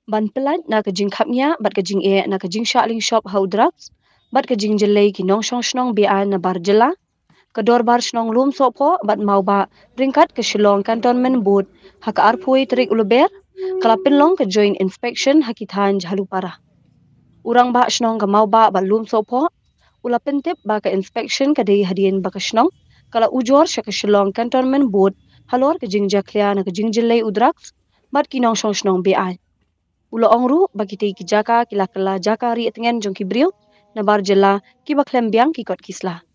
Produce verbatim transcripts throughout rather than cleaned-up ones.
Ban pyllait na ka jingkhapngiah bad ka jingeh na ka jingshah lyngshop ha u drugs bad ka jingjyllei ki nongshong shnong beaiñ na bar jylla, ka Dorbar Shnong Lumsohphoh bad Mawbah ryngkat ka Shillong Cantonment Board ha ka arphew tarik u Lber ka la pynlong ka joint inspection ha ki thaiñ Jhalupara. U Rangbah Shnong ka Mawbah bad Lumsohphoh u la pyntip ba ka inspection ka dei hadien ba ka shnong ka la ujor sha ka Shillong Cantonment Board halor ka jingjakhlia na ka jingjyllei u drugs bad ki nongshong shnong beaiñ. U la ong ruh ba kitei ki jaka ki la kylla jaka rieh tngen jong ki briew na bar jylla kiba khlem biang ki kot ki sla.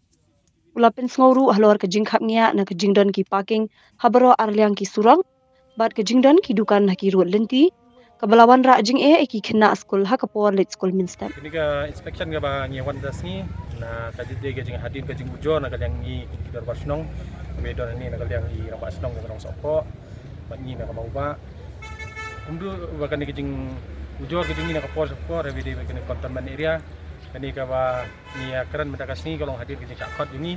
U la pynsngew ruh halor ka jingkhapngiah na ka jingdon ki parking ha baroh arliang ki surok bad ka jingdon ki dukan ha ki rud lynti kaba la wanrah jingeh ïa ki khynnah skul ha ka por leit skul mynstep. Kane ka inspection kaba ngi wan da sngi na ka dei ka jinghadien ka jingujor na ka liang ngi kum ki dorbar shnong. Kaba don hangne na ka liang i rangbah shnong ka Nongsohphoh bad ngi na ka Mawbah. Kumjuh ba kane ka jingujor ka jong ngi na ka por sha ka por, haba dei ba kane containment area. Kane kaba ngi ïa kren mynta ka sngi ka long hadien ka jingshah khot jong ngi,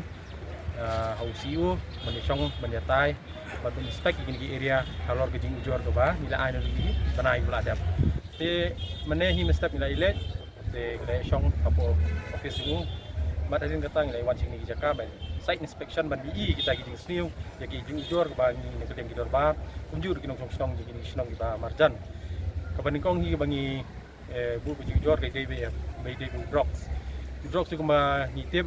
ah, ha u C E O ban ïa shong ban ïa tai bad ban inspect ïa kine ki area halor ka jingujor kaba ngi la ai na ki bnai ba la dep. Te mynne hi mynstep ngi la ïaleit te ngi la ïa shong hapoh office jong u. Bad hadien kata ngi la ïa wan sha kine ki jaka ban site inspection ban ïohi kita ki jingsniew ïa ki jingujor kaba ngi na ka liang ki dorbar kumjuh ruh ki nongshong shnong jong kine ki shnong kiba marjan. Kaba nyngkong hi kaba ngi eh, buh ka jingujor ka dei ba, ba dei ba u drugs. U drugs te kumba ngi tip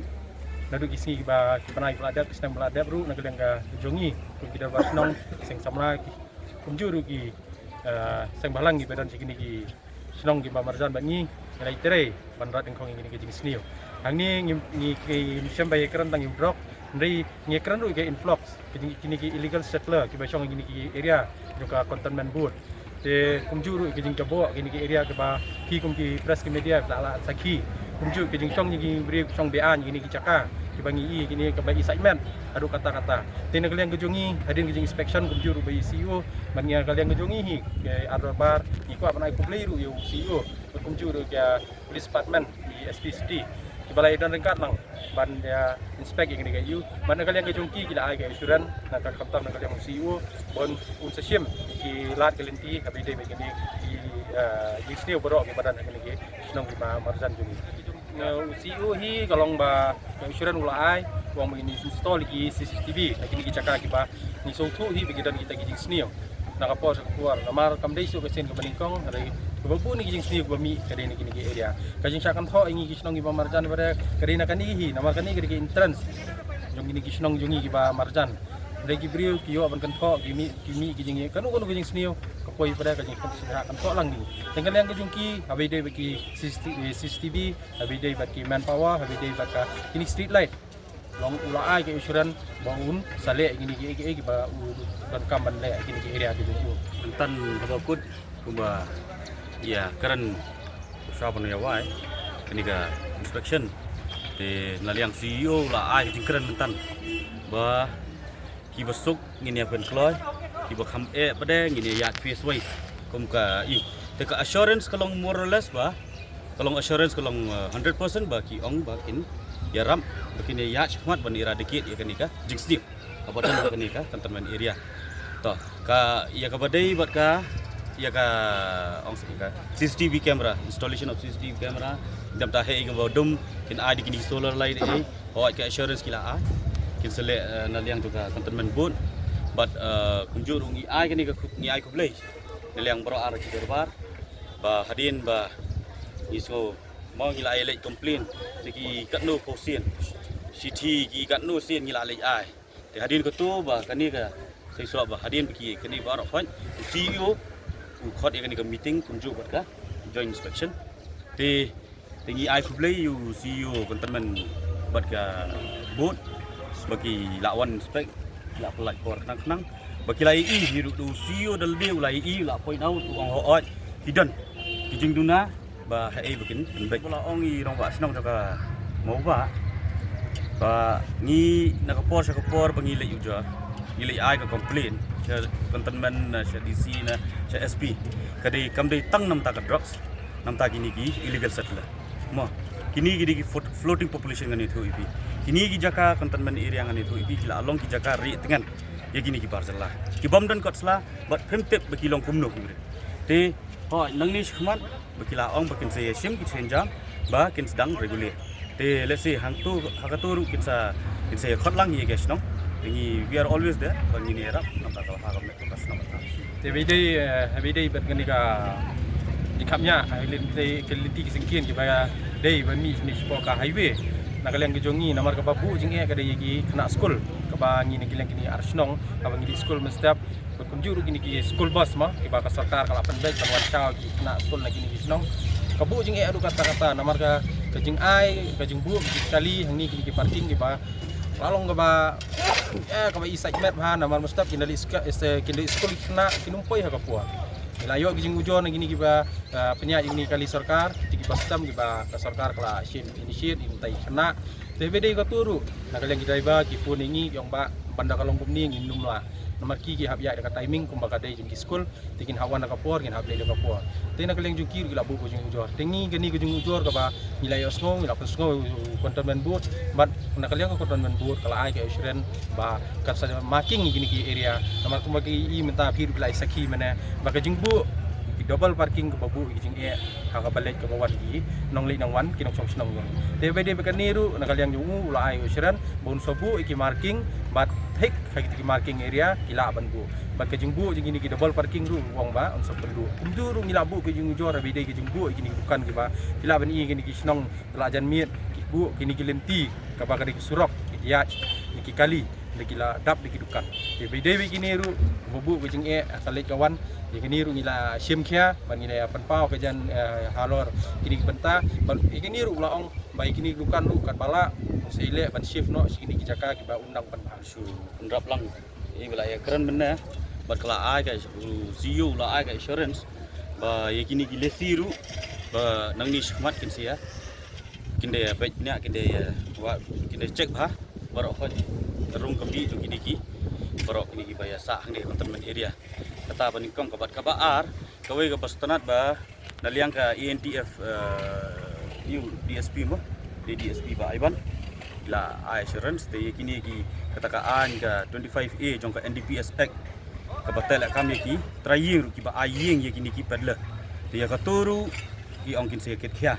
naduh ki sngi kiba, ki bnai ba la dep, ki snem ba la dep ruh na ka liang ka jong ngi kum ki dorbar shnong, seng samla ki, kumjuh ruh ki, eh, seng bhalang kiba don sha kine ki shnong kiba marjan bad ngi, ngi la ïatrei ban rat nyngkong ïa kine ki jingsniew. Hangne ngi, ngi, ngi, ngim shym ba ïakren tang ïa u drug, hynrei ngi ïakren ruh ïa ka influx. Kine, kine ki illegal settler kiba shong ha kine ki area jong ka cantonment board. Te kumjuh ruh ki jingjaboh kine ki area kiba phi kum ki press ki media la, la sakhi. Kumjuh ki jingshong jong ki briew shong beaiñ kine ki jaka kiba ngi i kine kiba i site met haduh katta katta. Te na ka liang ka jong ngi hadien ka jing inspection kumjuh ruh ba i C E O bad ngi na ka liang ka jong ngi hi ki ar dorbar ngi kwah ban ai khublei ruh ïa u C E O bad kumjuh ruh ïa police department, i S P City kiba la ïa don ryngkat lang ban ïa inspect ïa kine ki area. Bad na ka liang ka jong ki ki la ai ka assurance na ka khamtam na ka liang u C E O ban un sa shim ki lad ki lynti haba ïadei bad kine ki, eh, jingsniew baroh kiba don ha kine ki shnong kiba marjan jong ngi. Na u C E O hi ka long ba ka assurance u la ai, u ong ba ngin install ki C C T V ha kine ki jaka kiba ngi sngewthuh hi ba ki don kita ki jingsniew na ka por sha ka por. Namar kam dei shuh ka sien kaba nyngkong, hynrei kaba bun ki jingsniew kiba mih ka dei na kine ki area. Ka jingshah kynthoh ïa ngi ki shnong kiba marjan ba dei ka dei na kane hi, namar kane ka dei ka entrance jong kine ki shnong jong ngi kiba marjan. Hynrei ki briew ki ïoh ban kynthoh, ki mih, ki mih ki jingïa kano kano ki jingsniew ka poi ba dei ka jingshah kynthoh lang ngi. Tang ka liang ka jong ki haba ïadei bad ki C C T V, C C T V, haba ïadei bad ki manpower, haba ïadei bad ka kine ki street light. Long u la ai ka assurance ba un sa leh kine ki, ki, kiba u donkam ban leh kine ki area ki jong u. Mynta haba kut kumba ïa kren u sa ban ïa wai kane ka inspection. Te na liang C E O u la ai ka jingkren mynta ba kiba suk ngin ïa pynkloi, kiba kham eh pat de ngin ïa ïaid phase wise. Kum ka ïa te ka assurance ka long more or less ba ka long assurance ka long, uh, hundred percent ba ki ong ba kin ïarap ba kin ïa ïaid shakhmat ban eradicate ïa kane ka jingsniew. Kaba don ha kane ka cantonment area. To ka ïa kaba dei bad ka ïa ka ong sih ka C C T V camera, installation of C C T V camera. Dam ta hei kaba dum kin ai di kine solar light eh. Hooid ka assurance ki la ai. Kin sa leh, eh, na liang jong ka cantonment board. But, eh, kumjuh ruh ngi ai kane ka khup, ngi ai khublei na liang baroh ar ki dorbar ba hadien ba ngi sngew mo ngi la ai leit complain da ki katno phew sien. Shithi ki katno sien ngi la leit ai. Te hadien kato ba kane ka seisoh ba hadien ba ki kane baroh khoit u C E O u khot ïa kane ka meeting kumjuh bad ka joint inspection. Te Te ngi ai khublei ïa u C E O cantonment bad ka board ba ki la wan inspect, la pyllait por khnang khnang. Ba ki la ïohi hi ruh da u C E O da lade u la ïohi, u la point out, u ong hooid ki don ki jingduna ba haei ba kin pynbeit. Ba la ong i rangbah shnong jong ka Mawbah ba ngi na ka por sha ka por ba ngi leit ujor, ngi leit ai ka complain sha cantonment, na sha D C, na sha S P. Ka dei kam dei tang namar ka drugs, namar kine ki illegal settler. Mo, kine ki dei ki fo-, floating population ngan ïathuh ïa phi. Kine ki jaka cantonment area ngan ïathuh ïa phi ki la long ki jaka rieh tngen. Ïa kine ki bar jylla ki bym don kot sla bad phim tip ba ki long kumno ki briew. Te hooid, nangne shakhmat ba ki la ong ba kin sa ïashim ki sa ïashim ba kin sdang regular. Te let's see, hangto ha kato ruh kin sa kin sa ïakhot lang ïa ka shnong. Te ngi, we are always there ba ngin ïarap namar ka la ha ka met ka shnong. Te ba ïadei, eh, ba ïadei bad kane ka jingkhapngiah, eh, lynti, ka lynti ki syngkien kiba dei ba mih shane shapoh ka highway. Na ka liang ka jong ngi namar kaba buh jingeh ka dei ïa ki khynnah skul kaba ngi na ka liang kine ar shnong kaba ngi dei skul mynstep. Bad kumjuh ruh kine ki school bus ma kiba ka sorkar ka la pynbeit ban wan shaw ki khynnah skul na kine ki shnong. Ka buh jingeh ruh katta katta namar ka, ka jingai, ka jingbuh ki kali hangne kine ki parking kiba la long kaba, eh, kaba i sait met bha namar mynstep kin da leit ska-, eh, kin da leit skul ki khynnah kin ym poi ha ka por. Ngi la ïoh ki jingujor na kine kiba, eh, pynïaid ïa kine ki kali sorkar, kiti kiba stem kiba ka sorkar ka la shim initiate ïa kine ki khynnah. Te ba ïadei kato ruh na ka liang ki driver ki phone ïa ngi ki ong ba ban da ka long kumne ngin ym lah. Namar ki, ki hap ïaid da ka timing kumba ka dei jong ki skul, te kin hap wan da ka por, kin hap leit da ka por. Te na ka liang jong ki ruh ki la buh ka jingujor. Te ngi kane ka jingujor kaba ngi la ïohsngew, ngi la pynsngew u containment board, bad na ka liang ka containment board ka la ai ka assurance ba kan sa marking ïa kine ki area. Namar kumba ki i mynta phi ruh ki la ïa sakhi mynne ba ka jingbuh ki double parking kaba buh ïa ki jingeh ha kaba leit kaba wan ki nongleit nongwan, ki nongshong shnong. Te ba ïadei bad kane ruh na ka liang jong u, u la ai assurance ba un sa buh ïa ki marking bad thik ha kiti ki marking area ki lah ban buh. Bad ka jingbuh jong kine ki double parking ruh u ong ba un sa pynduh. Kumjuh ruh ngi la buh ka jingujor ba ïadei ka jingbuh ïa kine ki dukan kiba ki lah ban i kine ki shnong la jan miet, ki buh kine ki lynti kaba ka dei ki surok, ki ïaid, ki kali, da ki la dap da ki dukan. Te ba ïadei bad kine ruh kaba buh ka jingeh ha ka leit ka wan, ïa kine ruh ngi la shim khia bad ngi la pynpaw ka jan, eh, halor kine ki bynta. Bad ïa kine ruh la ong ba ïa kine ki dukan ruh katba lah un sa ïaleh ban shift noh sha kine ki jaka kiba un dang pynbha. Shu pynrap lang ïa ba la ïakren mynne bad ka la ai ka, u C E O u la ai ka assurance ba ïa kine ki lessee ruh ba nangne shakhmat kin sa ïa, kin da ïa beit ne kin da ïa, wa, kin da check bha baroh khoit ka rung ka bih jong kine ki, baroh kine kiba ïa sah hangne containment area. Kata ba nyngkong. Ka bad kaba ar, kawei kaba sngewtynnat ba na liang ka A N T F, eh, U D S P mo, A D S P ba Iban la ai assurance te ïa kine ki, kata ka aiñ ka twenty-five A jong ka N D P S Act kaba tei leh kam ïa ki trai ïing ruh kiba ai ïing ïa kine ki peddler. Te ïa kato ruh ki ong kin sa ïakit khia.